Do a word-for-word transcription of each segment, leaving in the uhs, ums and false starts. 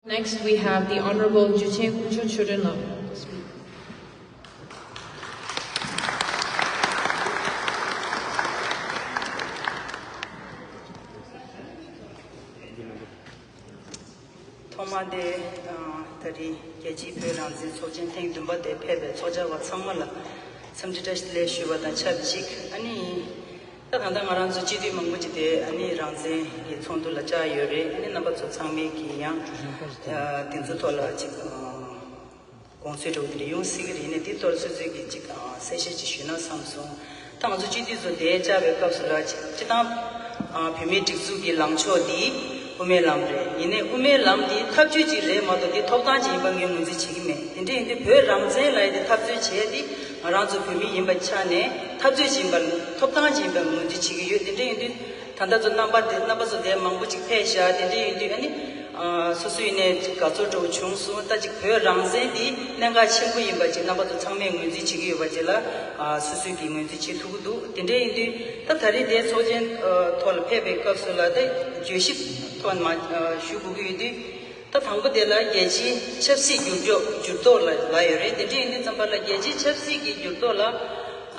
Next, we have the Honorable Juche Kuncho Chodenlap to speak. ཐོག་མ་དེ། ཨ། ད་རེས་རྒྱལ་སྤྱིའི་བོད་རང་བཙན་ཚོགས་ཆེན་ཐེངས་བདུན་པ་དེ་ཕེབས་པའི་ཚོགས་བཅར་བ་ཚང་མ་ལ་འཚམས་འདྲི་བཀྲ་ཤིས་བདེ་ལེགས་ཞུ་བ་དང་ཆབས་ཅིག་ཨ་ནི། ད་ད་ལྟ་ང་རང་ཚོ་སྤྱི་འཐུས་མང་པོ་ཅིག་དེ་ཨ་ནི་རང་བཙན་གྱི་ཚོགས་འདུ་ལ་བཅར་ཡོད་རེད། ཨ་ནི་རྣམ་པ་ཚོ་ཚང་མས་ཀྱིས་ཡང་། ཨ། དེ་ཚོ་ཐོག་ལ་ཅིག་ཨ། དགོངས་ཚུལ་འདྲ་བོ་དེ་འདྲ་ཡོང་སྲིད་ཀྱི་རེད། ཨ་ནི་དེ་ཐོག་ལ་སོ་སོས་ཀྱིས་ཅིག་ཨ། གསལ་བཤད་ཅིག་ཞུས་ན་བསམ་སོང་། ད་ང་ཚོ་སྤྱི་འཐུས་ཚོ་དེ་བཅར་བའི་སྐབས་སུ་ལ་ཅིག་སྤྱིར་བཏང་། ཨ། བོད་མིའི་སྒྲིག་འཛུགས་ཀྱི་ལངས་ཕྱོགས་འདི་དབུ་མའི་ལམ་རེད། ཡིན་ནའི་དབུ་མའི་ལམ་འདི་འཐབ་ཇུས་ཅིག་རེད་མ་གཏོགས་འདི་ཐོབ་ཐང་ཅིག་ཡིན་པ་ངས་ངོས་འཛིན་བྱེད་ཀྱི་མེད། དེ་འདྲ་ཡིན་དུས་བོད་རང་བཙན་ལབ་ཡ་དེ་འཐབ་རྩོད་བྱས་ཏེ་ང་རང་ཚོ་བོད་མི་ཡིན་པའི་ཆ་ནས་འཐབ་རྩོད་ཅིག་ཡིན་པ། ཐོབ་ཐང་ཅིག་ཡིན་པ་ངོས་འཛིན་བྱེད་ཀྱི་ཡོད། དེ་འདྲ་ཡིན་དུས་ད་ལྟ་ཚོ་རྣམ་པ་དེ། རྣམ་པ་ཚོ་དེ་མང་པོ་ཅིག་ཕེབས་བཞག་དེ་འདྲ་ཡིན་དུས་ཨ་ནི། ཨ། སོ་སོ་ཡིན་ནའི་དགའ་ཚོར་འདྲ་བོ་བྱུང་སོང་། ད་ཅིག་བོད་རང་བཙན་འདི་གནད་འགག་ཆེན་པོ་ཡིན་པ་ཅིག་རྣམ་པ་ཚོ་ཚང་མས་ངོས་འཛིན་བྱེད་ཀྱི་ཡོད་པ་ཅིག་ལ། ཨ། སོ་སོས་ཀྱིས་ངོས་འཛིན་བྱེད་ཐུབ་ཀྱི་འདུག་དེ་འདྲ་ཡིན་དུས་ད་ད་རེས་དེ་ཚོགས་ཆེན་ཐོག་ལ་ཕེབས་པའི་སྐབས་སུ་ལ་ད་བརྗོད་གཞི་ཐོག་མ་ཞུ་དགོས་ཀྱི་ཡོད་དུས། ད་དང་པོ་དེ་ལ་རྒྱལ་སྤྱིའི་ཆབ་སྲིད་འགྱུར་ལྡོག་འགྱུར་ལྡོག་ལ་ལབ་ཡོད་རེད། དེ་འདྲ་ཡིན་དུས་ཙམ་པ་ལ་རྒྱལ་སྤྱིའི་ཆབ་སྲིད་ཀྱི་འགྱུར་ལྡོག་ལ།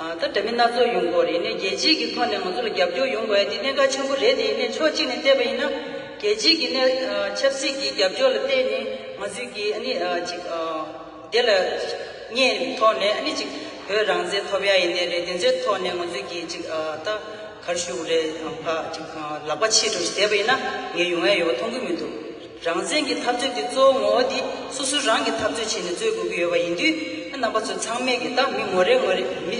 ཨ། ད་འདྲ་མིན་སྣ་ཚོགས་ཡོང་གི་ཡོད་རེད། ཡིན་ནའི་རྒྱལ་སྤྱིའི་གི་ཐོག་ནས་ང་ཚོ་ལ་རྒྱབ་སྐྱོར་ཡོང་དགོས་ཡ་དེ་གནད་འགག་ཆེན་པོ་རེད། དེ་ཡིན་ནའི་ཕྱོགས་གཅིག་ནས་བལྟས་པ་ཡིན་ན་རྒྱལ་སྤྱིའི་གི་གནས། ཨ། ཆབ་སྲིད་ཀྱི་རྒྱབ་སྐྱོར་ལ་བརྟེན་ནས་ང་ཚོས་ཀྱི་ཨ་ནི། ཨ། ཅིག་ཨ། དེ་ལ་བརྙས་པའི་ཐོག་ནས་ཨ་ནི་ཅིག་བོད་རང་བཙན་ཐོབ་ཡ་ཡིན་ནའི་རེད། དེ་ཚོའི་ཐོག་ནས་ང་ཚོས་ཀྱི་ཅིག་ཨ། ད་ག་རེ་ཞུ་དགོས་རེད། ཨ། ཕར་ཅིག་ཨ། ལག་པ་ཕྱིས་འགྲོ་ཞིག་བསྡད་པ་ཡིན་ན་ངས་ཡོང་ཡ་ཡོད་པ་མཐོང་གི་མི་འདུག་རང་བཙན་གྱི་འཐབ་རྩོད་དེ་གཙོ་བོ་ངོ་བོ་དེ་སོ་སོ་རང་གིས་འཐབ་རྩོད་བྱས་ནས་རྩོད་དགོས་ཀྱི་ཡོད་པ་ཡིན་དུས། རྣམ་པ་ཚོ་ཚང་མས་ཀྱིས་ད་མི་ངོ་རེ་ངོ་རེ། མི་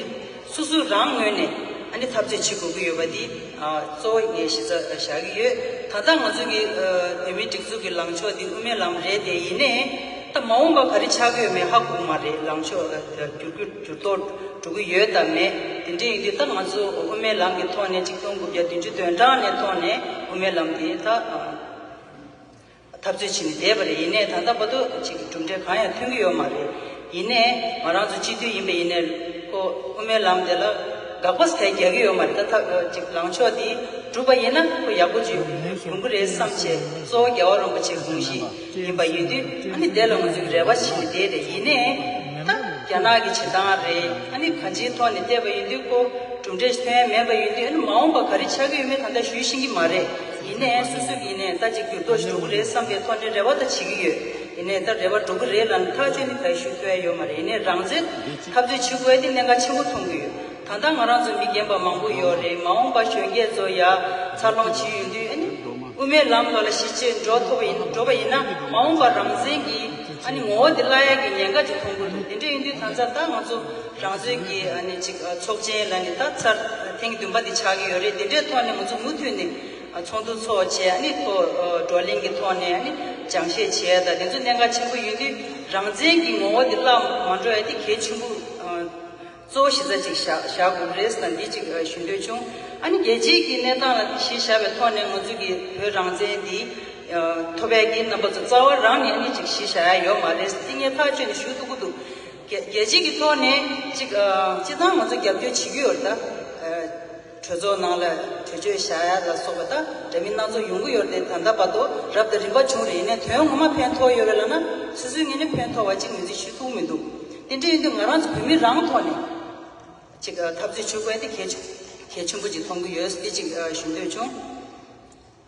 སོ་སོ་རང་ངོས་ནས་ཨ་ནི་འཐབ་རྩོད་བྱེད་དགོས་ཀྱི་ཡོད་པ་དེ། ཨ། གཙོ་བོ་ངས་གཞི་རྩར་བཞག་གི་ཡོད། ད་ལྟ་ང་ཚོ་གི་ཨ། བོད་མིའི་སྒྲིག་འཛུགས་ཀྱི་ལངས་ཕྱོགས་དེ་དབུ་མའི་ལམ་རེད། དེ་ཡིན་ནའི་ད་མ་འོངས་པ་ག་རེ་ཆགས་ཀྱི་ཡོད་མེད་ཧ་གོ་གི་མ་རེད། ལངས་ཕྱོགས་ཨ། འགྱུར་འགྱུར་འགྱུར་ལྡོག་འགྲོ་གི་ཡོད་དམ་མེད། དེ་འདྲ་ཡིན་དུས་ད་ང་ཚོ་དབུ་མའི་ལམ་གྱི་ཐོག་ནས་ཆིག་སྟོང་དགུ་བརྒྱ་བདུན་ཅུ་དོན་གྲངས་ནས་ཐོག་ནས་དབུ་མའི་ལམ་དེ་ད། ཨ། འཐབ་རྩོད་བྱས་ནས་བསྡད་པ་རེད། ཡིན་ནའི་ད་ལྟ་བར་དུ་ཅིག་གྲུབ་འབྲས་གང་ཡང་ཐོན་གྱི་ཡོད་མ་རེད། ཡིན་ནའི་ང་རང་ཚོ་སྤྱི་འཐུས་ཡིན་པ་ཡིན་ནའི་ཁོ་དབུ་མའི་ལམ་དེ་ལ་དགག་པ་ཟེར་རྒྱག་གི་ཡོད་མ་རེད། ད་ད་ཅིག་ལངས་ཕྱོགས་དེ་གྲུབ་པ་ཡིན་ན་ཁོ་ཡག་པོ་ཅིག་ཡོང་གི་རེད་བསམ་བྱས། གཙོ་བོ་རྒྱལ་བ་རིན་པོ་ཆེའི་དགོངས་གཞི་ཡིན་པ་ཡིན་དུས་ཨ་ནི་དེ་ལ་ང་ཚོས་རེ་བ་བྱས་ནས་བསྡད་རེད། ཡིན་ནའི་ད་རྒྱ་ནག་གི་བྱེད་སྟངས་རེད། ཨ་ནི་གང་ཅིའི་ཐོག་ནས་བལྟས་པ་ཡིན་དུས་ཁོ་གྲུབ་འབྲས་ཐོན་ཡ་མེད་པ་ཡིན་དུས་ཨ་ནི་མ་འོངས་པ་ག་རེ་ཆགས་ཀྱི་ཡོད་མེད་ད་ལྟ་ཞུ་ཤེས་ཀྱི་མ་རེད། ཡིན་ནའི་སོ་སོ་ཡིན་ནའི་ད་ཅིག་འགྱུར་ལྡོག་ཞིག་འགྲོ་གི་རེད་བསམ་པའི་ཐོག་ནས་རེ་བ་ད་བྱེད་ཀྱི་ཡོད། ཡིན་ནའི་ད་རེ་བ་འགྲོ་གི་རེད་ལབ་ནས་ཐག་གཅོད་ནི་ག་ཞུ་ཐུབ་ཡ་ཡོད་མ་རེད། ཡིན་ནའི་རང་བཙན་འཐབ་རྩོད་བྱེད་དགོས་ཡ་དེ་གནད་འགག་ཆེན་པོ་མཐོང་གི་ཡོད། ད་ལྟ་ང་རང་ཚོ་མི་རྒན་པ་མང་པོ་ཡོད་རེད། མ་འོངས་པ་གཞོན་སྐྱེས་ཚོ་ཡ་འཚར་ལོངས་བྱེད་ཡོང་དུས་ཨ་ནི་དབུ་མའི་ལམ་ལ་གཞི་བྱས་འགྲོ་ཐུབ་པ་ཡིན། འགྲོ་བ་ཡིན་ན་མ་འོངས་པ་རང་བཙན་གྱི་ཨ་ནི་ངོ་བོ་དེ་བརླག་ཡ་གི་ཉེན་ཁ་ཅིག་མཐོང་གི་འདུག་དེ་འདྲ་ཡིན་དུས་ད་ལྟ་ད་ང་ཚོ་རང་བཙན་གྱི་ཨ་ནི་ཅིག་ཚོགས་ཆེན་ལ་ནི་ད་ཚར་ཐེངས་བདུན་པ་དེ་ཆགས་ཀྱི་ཡོད་རེད། དེ་འདྲའི་ཐོག་ནས་ང་ཚོ་མུ་མཐུད་ནས་ཚོགས་འདུ་ཚོགས་བྱས། ཨ་ནི་ཁོ་བགྲོ་གླེང་གི་ཐོག་ནས་ཨ་ནི་སྦྱང་བཤད་བྱས། ད་དེ་ཚོ་གནད་འགག་ཆེན་པོ་ཡིན་དུས་རང་བཙན་གྱི་ངོ་བོ་དེ་བརླག་མ་འགྲོ་ཡ་དེ་གལ་ཆེན་པོ་གཙོ་བོ་གཞི་རྩ་ཅིག་བཞག་བཞག་དགོས་རེད་ཟེར་ན་འདི་ཅིག་ཞུ་འདོད་བྱུང་། ཨ་ནི་རྒྱལ་སྤྱིའི་གི་གནས་སྟངས་ལ་གཞི་བཞག་པའི་ཐོག་ནས་ང་ཚོ་གི་བོད་རང་བཙན་འདི་ཐོབ་ཡ་གི་རྣམ་པ་ཚོ་རྩ་བ་རང་ནས་ཨ་ནི་ཅིག་གཞི་བཞག་ཡ་ཡོད་མ་རེད། འདི་ངས་ཐག་གཅོད་ནས་ཞུ་ཐུབ་ཀྱི་འདུག་རྒྱལ་རྒྱལ་སྤྱི་གི་ཐོག་ནས་ཅིག་ཨ། སྤྱི་བཏང་ང་ཚོ་རྒྱབ་སྐྱོར་བྱེད་ཀྱི་ཡོད་རེད་ད། ཨ། གྲོས་ཚོགས་ནང་ལ་གྲོས་ཆོད་བཞག་ཡ་ལ་སོགས་པ་ད་འདྲ་མིན་སྣ་ཚོགས་ཡོང་གི་ཡོད་རེད། ད་ལྟ་བར་དུ་རབ་དང་རིམ་པ་བྱུང་རེད། ཡིན་ནའི་དོན་ངོ་མ་ཕན་ཐོགས་ཡོད་རེད་ལབ་ན་སོ་སོའི་ངོས་ནས་ཕན་ཐོགས་པ་ཅིག་ངོས་འཛིན་ཞུ་ཐུབ་མི་འདུག་དེ་འདྲ་ཡིན་དུས་ང་རང་ཚོ་བོད་མི་རང་ཐོག་ནས་ཅིག་འཐབ་རྩོད་བྱེད་དགོས་ཡ་དེ་གལ་ཆེ་གལ་ཆེན་པོ་ཅིག་མཐོང་གི་ཡོད། དེ་ཅིག་ཞུ་འདོད་བྱུང་།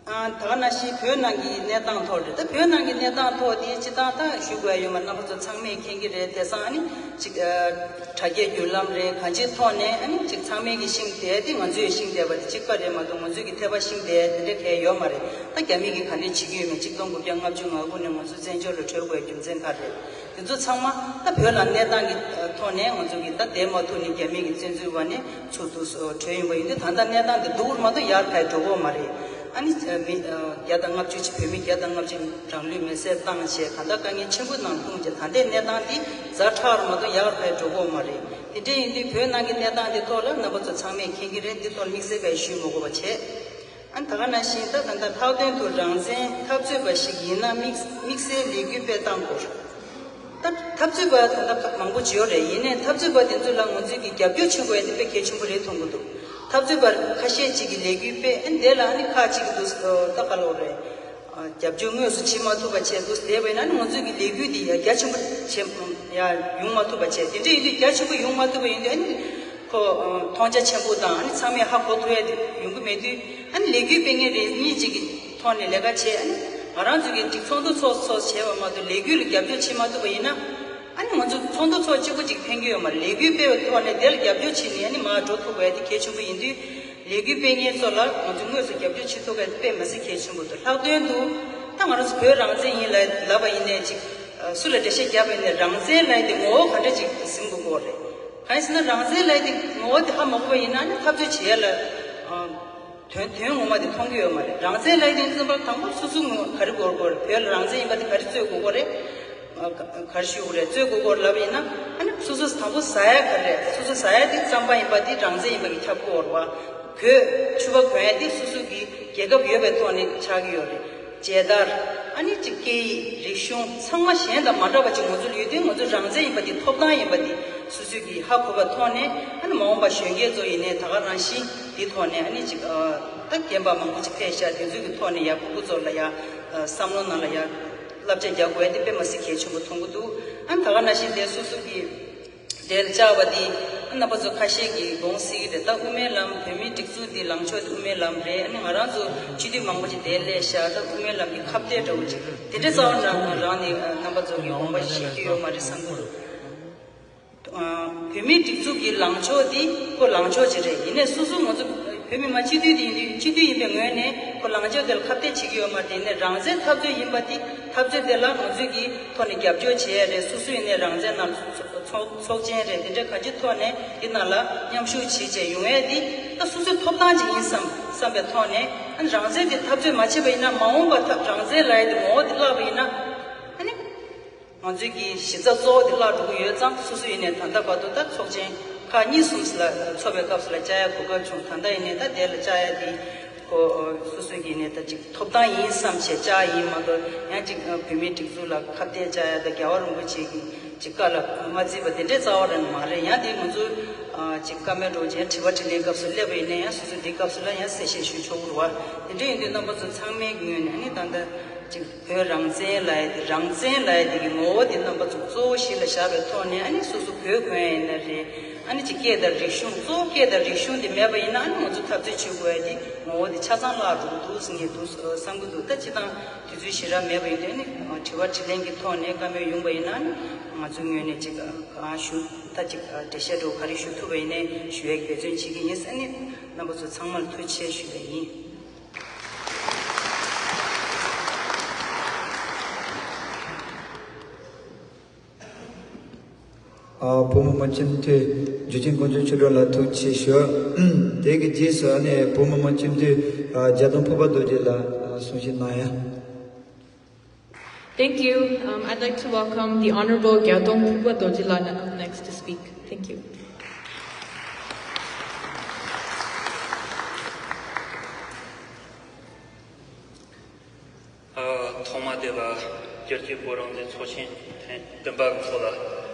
ཨ། ད་ག་ནང་བཞིན་བོད་ནང་གི་གནས་སྟངས་ཐོག་རེད། ད་བོད་ནང་གི་གནས་སྟངས་ཐོག་དེ་སྤྱི་བཏང་ད་ཞུ་དགོས་ཡ་ཡོད་མ་རེད། རྣམ་པ་ཚོ་ཚང་མས་མཁྱེན་གྱི་རེད། དེང་སང་ཨ་ནི་ཅིག་ཨ། དྲ་རྒྱའི་བརྒྱུད་ལམ་རེད། གང་ཅིའི་ཐོག་ནས་ཨ་ནི་ཅིག་ཚང་མས་ཀྱི་ཤེས་བསྡད་དེ་ང་ཚོས་ཤེས་བསྡད་པ་དེ་གཅིག་པ་རེད་མ་གཏོགས་ང་ཚོས་ཀྱི་ཐད་པ་ཤེས་བསྡད་དེ་འདྲ་གང་ཡང་ཡོད་མ་རེད། ད་རྒྱ་མི་གིས་ག་འདྲས་བྱེད་ཀྱི་ཡོད་མེད་ཆིག་སྟོང་དགུ་བརྒྱ་ལྔ་བཅུ་ང་དགུ་ནས་ང་ཚོ་བཙན་བྱོལ་ལ་བྲོས་དགོས་རྒྱུ་མཚན་ག་རེད། དེ་ཚོ་ཚང་མ་ད་བོད་ལ་གནས་སྟངས་ཀྱི་ཐོག་ནས་ང་ཚོ་གིས་ད་བསྡད་མ་ཐུབ་ནས་རྒྱ་མི་གི་བཙན་འཛུལ་བ་ནས་ཚུར་དུ་བྲོས་ཡོང་པ་ཡིན་དུས་ད་ལྟ་གནས་སྟངས་དེ་སྡུག་པོ་མ་གཏོགས་ཡར་ཕར་འགྲོ་གི་ཡོད་མ་རེད། ཨ་ནི་མི་བརྒྱ་དང་ལྔ་བཅུ་ཅིག་བོད་མི་བརྒྱ་དང་ལྔ་བཅུ་རང་ལུས་མེར་སྲེག་བཏང་བྱས་གང་ལྟར་དཀའ་ངལ་ཆེན་པོ་ནང་ལྷུང་བྱས་ད་ལྟའི་གནས་སྟངས་འདི་ཛ་དྲག་རུ་མ་གཏོགས་ཡར་ཕར་འགྲོ་གི་ཡོད་མ་རེད། དེ་འདྲ་ཡིན་དུས་བོད་ནང་གི་གནས་སྟངས་འདི་ཐོག་ལ་རྣམ་པ་ཚོ་ཚང་མས་མཁྱེན་གྱི་རེད། འདི་ཐོག་ལ་དམིགས་བསལ་གང་ཞུ་མི་དགོས་པ་བྱས། ཨ་ནི་ད་ག་ནང་བཞིན་ད་ད་ལྟ་ལྷག་དོན་དུ་རང་བཙན་འཐབ་རྩོད་པ་ཞིག་ཡིན་ན་དམིགས་དམིགས་བསལ་ལས་འགུལ་སྤེལ་སྟངས་སྐོར། ད་འཐབ་རྩོད་པ་ད་ལྟ་མང་པོ་ཅིག་ཡོད་རེད། ཡིན་ནའི་འཐབ་རྩོད་པ་དེ་ཚོ་ལ་ང་ཚོས་ཀྱི་རྒྱབ་སྐྱོར་བྱེད་དགོས་ཡ་དེ་དཔེ་གལ་ཆེན་པོ་རེད་མཐོང་གི་འདུག་འཐབ་རྩོད་པ་ཁ་ཤས་ཅིག་གིས་ལས་འགུལ་སྤེལ། ཨ་ནི་དེ་ལ་ཨ་ནི་ཁག་ཅིག་གིས་འདུག་ད་ག་ལབ་དགོས་རེད། རྒྱབ་སྐྱོར་དངོས་སུ་བྱེད་མ་ཐུབ་པ་བྱས་འདུག་བསྡད་པ་ཡིན་ན་ནི་ང་ཚོའི་གི་ལས་འགུལ་འདི་ཡ་རྒྱ་ཆེན་པོ་བྱེད་ཡ་ཡོང་མ་ཐུབ་པ་བྱས། དེ་འདྲ་ཡིན་དུས་རྒྱ་ཆེན་པོ་ཡོང་མ་ཐུབ་པ་ཡིན་དུས་ཨ་ནི་ཁོ་མཐོང་རྒྱ་ཆེན་པོ་དང་ཨ་ནི་ཚང་མས་ཧ་གོ་ཐུབ་ཡ་དེ་ཡོང་གི་མེད་དུས། ཨ་ནི་ལས་འགུལ་སྤེལ་མཁན་རེ་གཉིས་ཅིག་གི་ཐོག་ནས་ལས་ཀ་བྱས། ཨ་ནི་ང་རང་ཚོའི་གི་ཅིག་ཚོགས་འདུ་ཚོགས་ཚོགས་བྱས་པ་མ་གཏོགས་ལས་འགུལ་ལ་རྒྱབ་སྐྱོར་བྱེད་མ་ཐུབ་པ་ཡིན་ན། ཨ་ནི་ང་ཚོ་ཚོགས་འདུ་ཚོགས་གཅིག་པུ་གཅིག་ཕན་གྱི་ཡོད་མ་རེད། ལས་འགུལ་སྤེལ་བའི་ཐོག་ནས་དེ་ལ་རྒྱབ་སྐྱོར་བྱེད་ནས་ཨ་ནི་མར་འགྲོ་ཐུབ་པ་དེ་གལ་ཆེན་པོ་ཡིན་དུས། ལས་འགུལ་སྤེལ་མཁན་ཚོ་ལ་ང་ཚོ་དངོས་སུ་རྒྱབ་སྐྱོར་བྱེད་ཐུབ་པ་དེ་དཔེ་མི་སྲིད་གལ་ཆེན་པོ་འདུག་ལྷག་དོན་དུ་ད་ང་རང་ཚོ་བོད་རང་བཙན་ཡིན་ལབ་ལབ་པ་ཡིན་ནའི་ཅིག་སུ་ལ་འགྲེལ་བཤད་བརྒྱབ་པ་ཡིན་ནའི་རང་བཙན་ལབ་ཡ་དེ་ངོ་བོ་ག་འདྲ་ཅིག་ཟིན་དགོས་ཀྱི་རེད། གང་ཡིན་ཟེར་ན་རང་བཙན་ལབ་ཡ་དེ་ངོ་བོ་དེ་ཧ་མ་གོ་བ་ཡིན་ན་ཨ་ནི་འཐབ་རྩོད་བྱེད་ཡ་ལ། དོན་དོན་ངོ་མ་དེ་མཐོང་གི་ཡོད་མ་རེད། རང་བཙན་ལབ་ཡ་དེ་ཡིན་ཙམ་པ་དང་པོ་སོ་སོ་ངོས་ག་རེ་དགོས་དགོས་རེད། བོད་ལ་རང་བཙན་ཡིན་པ་དེ་ག་རེ་རྩོད་དགོས་དགོས་རེད། ག་ག་རེ་ཞུ་དགོས་རེད། རྩོད་དགོས་དགོས་ལབ་པ་ཡིན་ན་ཨ་ནི་སོ་སོ་དང་པོ་ཟ་ཡ་ག་རེ་རེད། སོ་སོ་ཟ་ཡ་དེ་རྩམ་པ་ཡིན་པ་དེ་རང་བཙན་ཡིན་པ་གི་ཁྱབ་དགོས་རེད་བ། གོས་ཕྱུ་པ་གོན་ཡ་དེ་སོ་སོ་གི་རྒྱལ་ཁབ་ཡོད་པའི་ཐོག་ནས་ཆགས་ཀྱི་ཡོད་རེད། མཇལ་དར། ཨ་ནི་ཅིག་སྐད་ཡིག་རིག་གཞུང་ཚང་མ་གཞན་དང་མ་འདྲ་བ་ཅིག་ང་ཚོ་ལ་ཡོད་དུས་ང་ཚོ་རང་བཙན་ཡིན་པ་དེ་ཐོབ་ཐང་ཡིན་པ་དེ་སོ་སོས་ཀྱིས་ཧ་གོ་བ་ཐོག་ནས་ཨ་ནི་མ་འོངས་པ་གཞོན་སྐྱེས་ཚོ་ཡིན་ནའི་ད་ག་རང་བཞིན་དེ་ཐོག་ནས་ཨ་ནི་ཅིག་ད་རྒན་པ་མང་པོ་ཅིག་ཕེབས་ཤག་དེ་ཚོའི་གི་ཐོག་ནས་ཡ་ཕྲུ་གུ་ཚོ་ལ་ཡ་བསམ་བློ་ནང་ལ་ཡ་བསླབ་བྱ་རྒྱག་དགོས་ཡ་དེ་དཔེ་མ་སྲིད་གལ་ཆེན་པོ་མཐོང་གི་འདུག་ཨ་ནི་ད་ག་ནང་བཞིན་དེ་སོ་སོ་གི་དེ་ལ་བཅར་བ་འདི་རྣམ་པ་ཚོ་ཁ་ཤས་ཀྱིས་དགོངས་སྲིད་ཀྱི་རེད། ད་དབུ་མའི་ལམ་བོད་མིའི་སྒྲིག་འཛུགས་འདི་ལངས་ཕྱོགས་འདི་དབུ་མའི་ལམ་རེད། ཨ་ནི་ང་རང་ཚོ་སྤྱི་འཐུས་མང་པོ་ཅིག་དེར་སླེབས་ཤག་ད་དབུ་མའི་ལམ་གྱི་ཁ་གཏད་འདྲ་བོ་ཅིག་དེ་འདྲ་རྩ་བ་ནས་རང་ནས་རྣམ་པ་ཚོ་གིས་དགོངས་པ་བཞེས་ཀྱི་ཡོད་མ་རེད་བསམ་གྱི་འདུག་བོད་མིའི་སྒྲིག་འཛུགས་ཀྱི་ལངས་ཕྱོགས་འདི་ཁོ་ལངས་ཕྱོགས་ཅིག་རེད། ཡིན་ནའི་སོ་སོ་ང་ཚོ་བོད་མི་མང་སྤྱི་འཐུས་དེ་ཡིན་དུས་སྤྱི་འཐུས་ཡིན་པའི་ངོས་ནས་ཁོ་ལངས་ཕྱོགས་དེ་ལ་ཁ་གཏད་བྱེད་ཀྱི་ཡོད་མ་རེད། དེ་ནས་རང་བཙན་འཐབ་རྩོད་ཡིན་པ་དེ་འཐབ་རྩོད་དེ་ལ་ང་ཚོས་ཀྱིས་ཐོག་ནས་རྒྱབ་སྐྱོར་བྱེད་ཡ་རེད། སོ་སོ་ཡིན་ནའི་རང་བཙན་ནང་ཚོགས་ཚོགས་ཆེན་རེད། དེ་འདྲའི་ག་ཅིའི་ཐོག་ནས་དེ་ནང་ལ་མཉམ་ཞུགས་བྱེད་བྱས་ཡོང་ཡས་དེ་ད་སོ་སོའི་ཐོབ་ཐང་ཅིག་ཡིན་བསམ་བསམ་པའི་ཐོག་ནས་ཨ་ནི་རང་བཙན་དེ་འཐབ་རྩོད་མ་བྱས་པ་ཡིན་ན་མ་འོངས་པ་ད་རང་བཙན་ལབ་ཡས་དེ་ངོ་བོ་དེ་བརླག་པ་ཡིན་ན་ཨ་ནི། ང་ཚོའི་གི་གཞི་རྩ་གཙོ་བོ་དེ་བརླག་འགྲོ་གི་ཡོད་ཙང་སོ་སོ་ཡིན་ནའི་ད་ལྟ་བར་དུ་ད་ཚོགས་ཆེན་ཁག་གཉིས་གསུམ་ལ་ཚོགས་པའི་སྐབས་སུ་ལ་བཅར་ཡ་གོ་སྐབས་བྱུང་། ད་ལྟ་ཡིན་ནའི་ད་དེ་ལ་བཅར་ཡ་དེ་ཁོ་སོ་སོ་གི་ནས་ད་ཅིག་ཐོབ་ཐང་ཡིན་བསམ་བྱས་བཅར་ཡིན་མ་གཏོགས་ཡང་ཅིག་བོད་མིའི་སྒྲིག་འཛུགས་ལ་ཁ་གཏད་བཅག་ཡ་ད་རྒྱལ་བ་རིན་པོ་ཆེ་གི་ཅིག་བཀའ་ལ་མ་བརྩིས་པ་དེ་འདྲའི་རྩ་བ་རང་མ་རེད། ཡང་དེ་ང་ཚོ་ཅིག་བཀའ་མོལ་འགྲོ་བྱས་དྲི་བ་དྲིས་ལན་སྐབས་སུ་སླེབས་པ་ཡིན་ནའི་ཡང་སོ་སོ་དེའི་སྐབས་སུ་ལ་ཡང་གསལ་བཤད་ཞུ་ཆོག་གི་རེད་བ། དེ་འདྲ་ཡིན་དུས་རྣམ་པ་ཚོ་ཚང་མའི་ངོས་ནས་ཨ་ནི་ད་ལྟ་ཅིག་བོད་རང་བཙན་ལབ་ཡ་དེ་རང་བཙན་ལབ་ཡ་དེ་གི་ངོ་བོ་དེ་རྣམ་པ་ཚོ་གཙོ་བོ་གཞི་ལ་བཞག་པའི་ཐོག་ནས་ཨ་ནི་སོ་སོ་གོས་གོན་ཡ་ཡིན་ན་རེད། ཨ་ནི་ཅིག་སྐད་དང་རིག་གཞུང་གཙོ་བོ་སྐད་དང་རིག་གཞུང་དེ་མེད་པ་ཡིན་ན་ཨ་ནི་ང་ཚོ་འཐབ་རྩོད་བྱེད་དགོས་ཡ་དེ་ངོ་བོ་དེ་ཆ་ཚང་བརླག་འགྲོ་གི་འདུག་ཟེར་ངས་འདུག་བསམ་གྱི་འདུག་ད་སྤྱིར་བཏང་དུས་ཚོད་ཞེ་དྲག་མེད་པ་ཡིན་དུས་ཨ་ནི་དྲི་བ་དྲིས་ལན་གྱི་ཐོག་ནས་བཀའ་མོལ་ཡོང་པ་ཡིན་ན་ཨ་ནི་ང་ཚོའི་ངོས་ནས་ཅིག་གང་ཞུ་ད་ཅིག་འགྲེལ་བཤད་འདྲ་བོ་ག་རེ་ཞུ་ཐུབ་པ་ཡིན་ནའི་ཞུ་ཡ་གི་འབད་བརྩོན་བྱེད་ཀྱི་ཡིན། ཨ་ནི་རྣམ་པ་ཚོ་ཚང་མར་ཐུགས་རྗེ་ཆེ་ཞུ་ཡ་ཡིན། ཨ། བུ་མོ་མ་ཁྱིམ་མཐུན་འཇུ་ཆེན་དཀོན་མཆོག་ཆོས་སྒྲོན་ལ་ཐུགས་རྗེ་ཆེ་ཞུ། དེ་གི་རྗེས་སུ་ཨ་ནི་བུ་མོ་མ་ཁྱིམ་མཐུན་ཨ་རྒྱ་སྟོང་ཕུར་པ་རྡོ་རྗེ་ལགས་ཨ་གསུང་བཤད་གནང་ཡ། Thank you. Um, I'd like to welcome the Honorable Gyadong Phugpa Dorji Lana up next to speak. Thank you. ཐོག་མ་དེ་ལ་རྒྱལ་གཅེས་བོད་རང་བཙན་ཚོགས་ཆེན་ཐེངས་བདུན་པ་གི་ཐོག་ལ་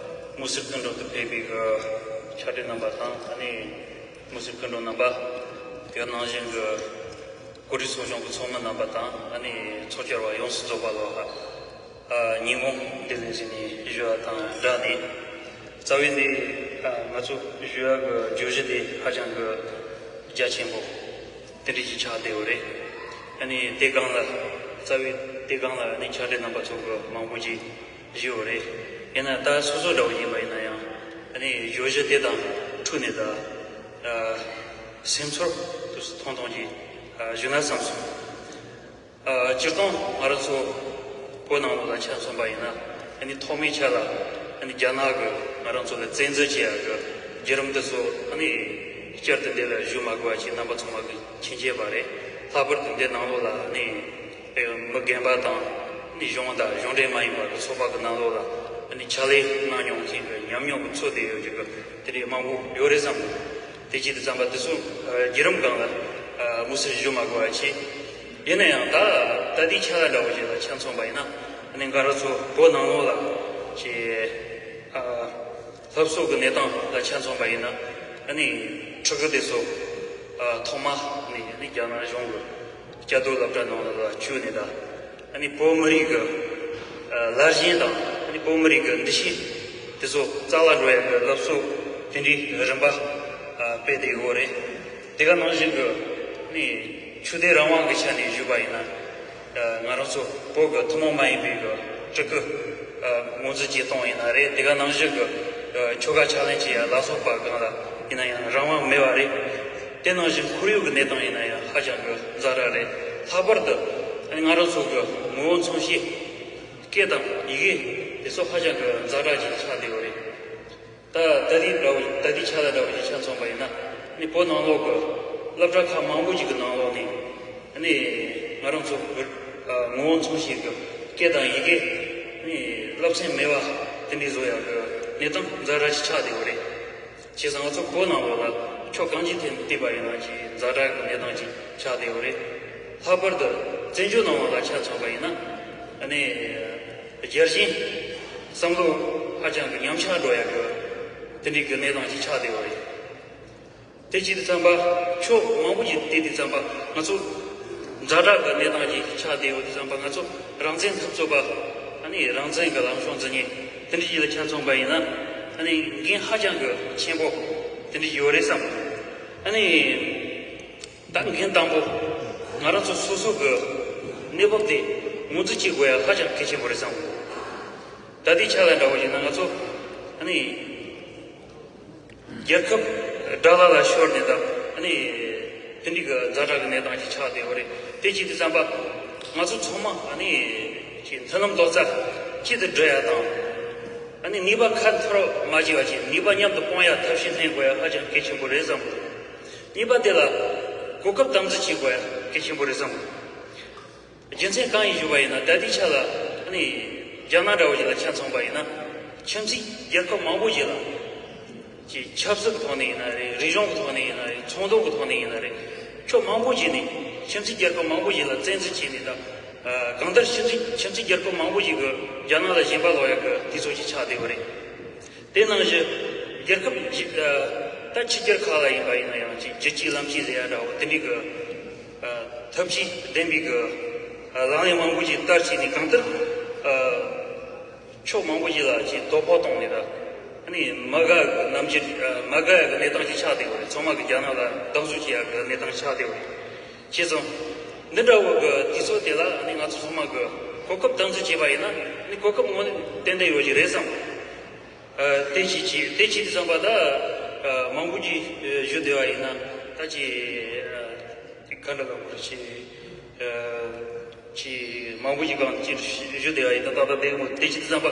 མུ་སི་སྐུ་མགྲོན་དུ་ཕེབས་པའི་གི་ཕྱག་སྦྲེལ་རྣམ་པ་དང་ཨ་ནི་མུ་སི་སྐུ་མགྲོན་རྣམ་པ། དེ་ནང་བཞིན་གྱི་གོ་སྒྲིག་ཚོགས་ཆུང་གི་ཚོགས་མི་རྣམ་པ་དང་ཨ་ནི་ཚོགས་བཅར་བ་ཡོངས་སུ་རྫོགས་པ་ལ་ཨ་ཉིན་གུང་བདེ་ལེགས་ཟེར་ནས་ཞུ་བ་དང་སྦྲགས་ནས། རྩ་བའི་འདི་ང་ཚོ་ཞུ་ཡག་གི་བརྗོད་གཞི་དེ་ཧ་ཅང་གི་རྒྱ་ཆེན་པོ་དེ་འདྲ་ཞིག་ཆགས་བསྡད་ཡོད་རེད། ཨ་ནི་དེ་སྒང་ལ་རྩ་བའི་དེ་སྒང་ལ་ཨ་ནི་ཕྱག་སྦྲེལ་རྣམ་པ་ཚོ་གི་མང་པོ་ཅིག་བཞུགས་ཡོད་རེད། ཡིན་ན་ད་སོ་སོ་འདྲ་བོ་ཡིན་པ་ཡིན་ན་ཡང་ཨ་ནི་བརྗོད་གཞི་དེ་དང་འཁྲུལ་ནས་ད་སེམས་ཚོར་དུ་ཐོང་ཐོང་ཅིག་ཞུ་ན་བསམ་སོང་། སྤྱིར་བཏང་ང་རང་ཚོ་བོད་ནང་ལོགས་ལ་ཆ་མཚོན་པ་ཡིན་ན་ཨ་ནི་ཐོག་མའི་ཆ་ལ་ཨ་ནི་རྒྱ་ནག་གི་ང་རང་ཚོ་ལ་བཙན་འཛུལ་བྱེད་ཡག་གི་བརྒྱུད་རིམ་དེ་ཚོ་ཨ་ནི་བསྐྱར་དུ་འདི་ལ་ཞུ་མ་དགོས་པ་ཅིག་རྣམ་པ་ཚང་མ་གི་མཁྱེན་གྱི་ཡོད་པ་རེད། ལྷག་པར་དུ་འདི་ནང་ལོགས་ལ་ཨ་ནི་མི་རྒན་པ་དང་ཨ་ནི་གཞུང་དང་གཞུང་འབྲེལ་མ་ཡིན་པ་གི་ཚོགས་པ་གི་ནང་ལོགས་ལ་ཨ་ནི་ཕྱག་ལས་གནང་མྱོང་མཁན་གི་ཉམས་མྱོང་གི་ཚོད་བསྡད་ཡོད་ཀྱི་གི་དེ་འདྲའི་མང་པོ་ཡོད་རེད་བསམ་གི། དེ་བྱས་དུས་ཙམ་པ་དེ་ཚོ་བརྒྱུད་རིམ་སྒང་ལ་མུ་མཐུད་ཞུ་མ་དགོས་པ་བྱས། ཡིན་ན་ཡང་ད་ད་ལྟའི་ཆ་ལ་འདྲ་བོ་ཞིག་ལ་ཆ་མཚོན་པ་ཡིན་ན་ཨ་ནི་ང་རང་ཚོ་བོད་ནང་ལོགས་ལ་ཅིག་སློབ་གསོ་གི་གནས་སྟངས་ལ་ཆ་མཚོན་པ་ཡིན་ན་ཨ་ནི་ཕྲུ་གུ་དེ་ཚོ་ཐོག་མ་ནས་ཨ་ནི་རྒྱ་ནག་གཞུང་གི་བསྐྱར་ཟློས་སློབ་གྲྭ་ནང་ལ་བཅུག་ནས་ད། ཨ་ནི་བོད་མི་རིགས་ཀྱི་ལར་ཞེན་དང་ཨ་ནི་བོད་མི་རིགས་ཀྱི་འདུ་ཤེས་དེ་ཚོ་རྩ་བ་འགྲོ་ཡ་གི་ལབ་གསོ་དེ་འདྲའི་རིམ་པ་སྤེལ་བསྡད་ཡོད་རེད། དེ་ག་ནང་བཞིན་གྱི་ནི་ཆོས་དད་རང་དབང་གི་ཆ་ནས་ཞུས་པ་ཡིན་ན། ང་རང་ཚོ་བོད་ཀྱི་ཐུན་མོང་མ་ཡིན་པའི་གི་སྤྲུལ་སྐུ་ངོས་འཛིན་བྱེད་སྟངས་ཡིན་ན་རེད། དེ་ག་ནང་བཞིན་གྱི་ཆོ་ག་ཕྱག་ལེན་བྱེད་ཡ་ལ་སོགས་པ་གང་ལ་ཡིན་ན་ཡང་རང་དབང་མེད་པ་རེད། དེ་ནང་བཞིན་ཁོར་ཡུག་གི་གནས་སྟངས་ཡིན་ན་ཡང་ཧ་ཅང་གི་ཛ་དྲག་རེད། ལྷག་པར་དུ་ང་རང་ཚོ་གི་ངོ་བོ་མཚོན་བྱེད་སྐད་དང་ཡི་གེ་དེ་ཚོ་ཧ་ཅང་གི་ཛ་དྲག་ཅིག་ཆགས་བསྡད་ཡོད་རེད། ད་ད་ལྟའི་འདྲ་བོ་ད་ལྟའི་ཆ་ལ་འདྲ་བོ་ཞིག་ཆ་མཚོན་པ་ཡིན་ན་ནི་བོད་ནང་ལོགས་ཀྱི་སློབ་གྲྭ་ཁག་མང་པོ་ཞིག་གི་ནང་ལོགས་ནས་ནི་ང་རང་ཚོ་ངོ་བོ་མཚོན་བྱེད་ཀྱི་སྐད་དང་ཡི་གེ་ནི་སློབ་ཚན་མེད་པ་དེ་འདྲའི་བཟོ་ཡག་གི་གནས་སྟངས་ཛ་དྲག་ཞིག་ཆགས་བསྡད་ཡོད་རེད། བྱས་ཙང་ང་ཚོ་བོད་ནང་ལོགས་ལ་ཕྱོགས་གང་ཅིའི་ཐད་ནས་བལྟས་པ་ཡིན་ན་ཅིག་ཛ་དྲག་གི་གནས་སྟངས་ཅིག་ཆགས་བསྡད་ཡོད་རེད། ལྷག་པར་དུ་བཙན་བྱོལ་ནང་ལོགས་ལ་ཆ་མཚོན་པ་ཡིན་ན་ནི། རྒྱལ་ཞེན། བསམ་བློ་ཧ་ཅང་གི་ཉམས་ཆག་འགྲོ་ཡག་གི་དེ་འདྲའི་གི་གནས་སྟངས་ཅིག་ཆགས་བསྡད་ཡོད་རེད། དེ་བྱེད་དུས་ཙམ་པ་ཕྱོགས་མང་པོ་ཞིག་བལྟས་དུས་ཙམ་པ་ང་ཚོ་ཛ་དྲག་གི་གནས་སྟངས་ཅིག་ཆགས་བསྡད་ཡོད་དུས་ཙམ་པ་ང་ཚོ་རང་བཙན་འཐབ་རྩོད་པ་ཨ་ནི་རང་བཙན་གི་ལངས་ཕྱོགས་འཛིན་མཁན་དེ་འདྲ་ཞིག་ལ་ཆ་མཚོན་པ་ཡིན་ན་ཨ་ནི་འགན་ཧ་ཅང་གི་ཆེན་པོ་དེ་འདྲ་ཞིག་ཡོད་རེད་བསམ། ཨ་ནི། ད་འགན་དང་པོ་ང་རང་ཚོ་སོ་སོ་གི་གནས་བབ་དེ་ངོས་འཛིན་བྱེད་དགོས་ཡ་ཧ་ཅང་གལ་ཆེན་པོ་རེད་བསམ། ད་ལྟའི་ཆ་ལ་འདྲ་བོ་ཡིན་ན་ང་ཚོ་ཨ་ནི་རྒྱལ་ཁབ་དགྲ་ལྷ་ལ་ཤོར་ནས་ད་ཨ་ནི་དེ་འདྲའི་གི་ཛ་དྲག་གི་གནས་སྟངས་ཅིག་ཆགས་བསྡད་ཡོད་རེད། དེ་བྱེད་དུས་ཙམ་པ་ང་ཚོ་ཚང་མ་ཨ་ནི་ཅིག་མཐུན་ལམ་རྡོག་རྩ་གཅིག་ཏུ་སྒྲིལ་ཡ་དང་། ཨ་ནི་ནུས་པ་ཁ་འཐོར་མ་བྱས་པ་ཅིག་ནུས་པ་མཉམ་དུ་སྤུངས་ཡ་ཐབས་ཤེས་ལེན་དགོས་ཡ་ཧ་ཅང་གལ་ཆེན་པོ་རེད་བསམ། གཉིས་པ་དེ་ལ་གོ་སྐབས་དམ་འཛིན་བྱེད་དགོས་ཡ་གལ་ཆེན་པོ་རེད་བསམ། རྒྱུ་མཚན་གང་ཡིན་ཞུས་པ་ཡིན་ན་ད་ལྟའི་ཆ་ལ་ཨ་ནི་རྒྱ་ནག་འདྲ་བོ་ཞིག་ལ་ཆ་མཚོན་པ་ཡིན་ན་ཁྱིམ་མཚེས་རྒྱལ་ཁབ་མང་པོ་ཞིག་ལ་ཅིག་ཆབ་སྲིད་ཀྱི་ཐོག་ནས་ཡིན་ན་རེད། རིག་གཞུང་གི་ཐོག་ནས་ཡིན་ན་རེད། ཚོང་དོན་གྱི་ཐོག་ནས་ཡིན་ན་རེད། ཕྱོགས་མང་པོ་ཞིག་ནས་ཁྱིམ་མཚེས་རྒྱལ་ཁབ་མང་པོ་ཞིག་ལ་བཙན་འཛུལ་བྱས་ནས་ད་གང་ལྟར་ཁྱིམ་མཚེས་ཁྱིམ་མཚེས་རྒྱལ་ཁབ་མང་པོ་ཞིག་གི་རྒྱ་ནག་ལ་ཞེན་པ་ལོག་ཡག་གི་དུས་ཚོད་ཅིག་ཆགས་བསྡད་ཡོད་རེད། དེ་ནང་བཞིན་རྒྱལ་ཁབ་ཅིག་ད་ཕྱི་རྒྱལ་ཁག་ལ་ཡིན་པ་ཡིན་ན་ཡང་ཅིག་རྒྱལ་སྤྱིའི་ལམ་སྤྱི་ཟེར་ཡ་འདྲ་བོ་དེ་འདྲའི་གི་ཐབས་ཇུས་ལྡན་པའི་གི་ལམ་ལུགས་མང་པོ་ཞིག་བསྟར་བྱས་ནས་གང་ལྟར་ཕྱོགས་མང་པོ་ཞིག་ལ་ཅིག་དོ་ཕོག་བཏང་ནས་ད་ཨ་ནི་མ་དགའ་གི་རྣམ་འགྱུར་མ་དགའ་ཡ་གི་གནས་སྟངས་ཅིག་ཆགས་བསྡད་ཡོད་རེད། ཚང་མ་གི་རྒྱ་ནག་ལ་སྡང་ཟུག་བྱེད་ཡ་གི་གནས་སྟངས་ཆགས་བསྡད་ཡོད་རེད། བྱས་ཙང་འདི་འདྲ་བོ་གི་དུས་ཚོད་དེ་ལ་ཨ་ནི་ང་ཚོ་ཚང་མ་གི་གོ་སྐབས་དམ་འཛིན་བྱས་པ་ཡིན་ན་ཨ་ནི་གོ་སྐབས་དངོས་གནས་ཏན་ཏན་ཡོད་ཀྱི་རེད་བསམ། ཨ། དེ་ཅི་ཅི་དེ་ཅི་དེ་བསམ་པ་ད། ཨ། མང་པོ་ཅིག་ཨ། ཞུ་བདེ་བ་ཡིན་ན་ད་ཅི། ཨ། ག་འདྲ་ལ་མོ་རེ་ཅི། ཨ། ཅི་མང་པོ་ཅིག་གང་ཅི་ཞུ་བདེ་བ་ཡིན་ན་ད་ད་དེ་མོ་དེ་ཅི་དེ་བསམ་པ་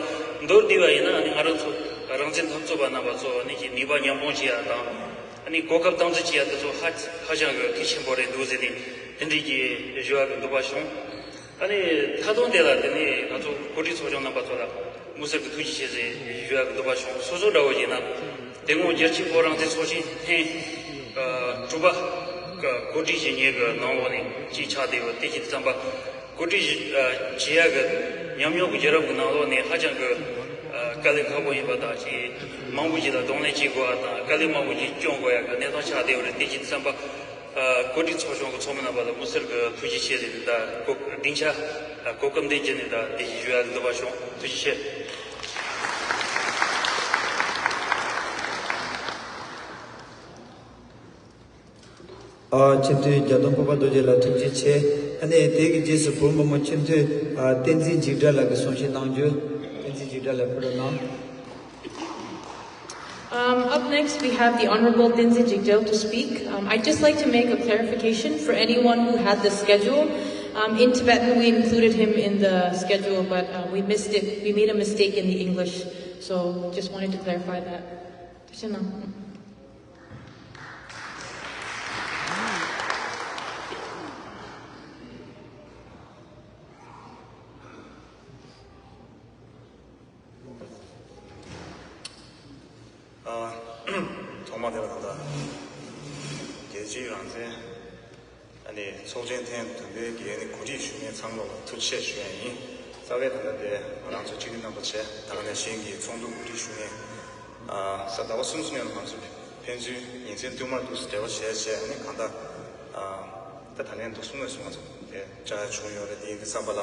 མདོར་བསྡུས་པ་ཡིན་ན་ཨ་ནི་ང་རང་ཚོ་རང་བཙན་འཐབ་རྩོད་པ་རྣམ་པ་ཚོ་ཨ་ནི་ཅི་ནུས་པ་མཉམ་སྤུངས་བྱེད་ཡ་དང་། ཨ་ནི་གོ་སྐབས་དམ་འཛིན་བྱེད་ཡ་དེ་ཚོ་ཧ་ཧ་ཅང་གི་གལ་ཆེན་པོ་རེད་འདུག་ཟེར་ནས་དེ་འདྲའི་གི་ཞུ་བ་གི་འདོད་པ་བྱུང་། ཨ་ནི་མཐའ་དོན་དེ་ལ་དེ་ནས་ང་ཚོ་གོ་སྒྲིག་ཚོགས་ཆུང་རྣམ་པ་ཚོ་ལ་མུ་སེར་གྱི་ཐུགས་རྗེ་ཆེ་ཟེར་ཞུ་ཡག་གི་འདོད་པ་བྱུང་། སོ་སོ་འདྲ་བོ་ཡིན་ན་དེ་སྔོན་རྒྱལ་སྤྱིའི་བོད་རང་བཙན་ཚོགས་ཆེན་ཐེངས་དྲུག་པ་གོ་སྒྲིག་བྱེད་མཁན་གྱི་ནང་ལོགས་ནས་གཅིག་ཆགས་བསྡད་ཡོད། དེ་བྱེད་དུས་ཙམ་པ་གོ་སྒྲིག་བྱེད་ཡག་གི་ཉམས་མྱོང་གི་རྒྱལ་རབས་ཀྱི་ནང་ལོགས་ནས་ཧ་ཅང་གི་དཀའ་ལས་ཁག་པོ་ཡིན་པ་དང་། ཅིག་མང་པོ་ཞིག་ལ་གདོང་ལེན་བྱེད་དགོས་པ་དང་དཀའ་ལས་མང་པོ་ཞིག་སྐྱོང་དགོས་ཡག་གི་གནས་སྟངས་ཆགས་བསྡད་ཡོད་རེད། དེ་བྱེད་དུས་ཙམ་པ། ཨ། གོ་སྒྲིག་ཚོགས་ཆུང་གི་ཚོགས་མི་རྣམ་པ་ལ་མུ་སེར་གྱི་ཐུགས་རྗེ་ཆེ་ཟེར་ནས་ད་གོ་སྡིངས་ཆ་གོ་སྐབས་འདི་བརྒྱུད་ནས་ད་དེ་བཞིན་ཞུ་ཡག་གི་འདོད་པ་བྱུང་། ཐུགས་རྗེ་ཆེ། ཨ། སྤྱི་འཐུས་རྒྱ་སྟོན་སྤོབས་པ་རྡོ་རྗེ་ལགས་ཐུགས་རྗེ་ཆེ། ཨ་ནི་དེ་གི་རྗེས་སུ་བོད་མི་མང་སྤྱི་འཐུས་ཨ། བསྟན་འཛིན་འཇིགས་བྲལ་ལགས་ཀྱིས་གསུང་བཤད་གནང་རྒྱུ། བསྟན་འཛིན་འཇིགས་བྲལ་ལགས་ཕེབས་རོགས་གནང་། Um, up next, we have the Honorable Tenzin Jigdel to speak. Um, I'd just like to make a clarification for anyone who had the schedule. Um, in Tibetan, we included him in the schedule, but uh, we missed it. We made a mistake in the English. So, just wanted to clarify that. ཨ། ཐོག་མ་དེ་ལ་ད་ལྟ་རྒྱལ་སྤྱིའི་རང་བཙན་ཨ་ནི་ཚོགས་ཆེན་ཐེངས་བདུན་པའི་གི་ཨ་ནི་གོ་སྒྲིག་ཞུ་མཁན་ཚང་མ་ལ་ཐུགས་རྗེ་ཆེ་ཞུ་ཡ་ཡིན། རྩ་བའི་ད་ལྟ་དེ་ང་རང་ཚོ་སྤྱི་འཐུས་རྣམ་པ་བྱས་ད་ག་ནང་བཞིན་གྱི་ཚོགས་འདུ་གོ་སྒྲིག་ཞུ་མཁན་ཨ། གཟའ་ཟླ་བ་གསུམ་གསུམ་ཡང་ང་ཚོ་ཕན་ཚུན་ཉིན་མཚན་བསྟུད་མར་དུ་འབྲེལ་བ་བྱས་བྱས་ཨ་ནི་གང་ལྟར་ཨ། ད་ད་ལན་དུ་གསུང་ངོས་སུ་ང་ཚོ་དེ་བཅར་ཡ་བྱུང་ཡོད་རེད། དེ་ཡིན་དུས་ཙམ་པ་ལ།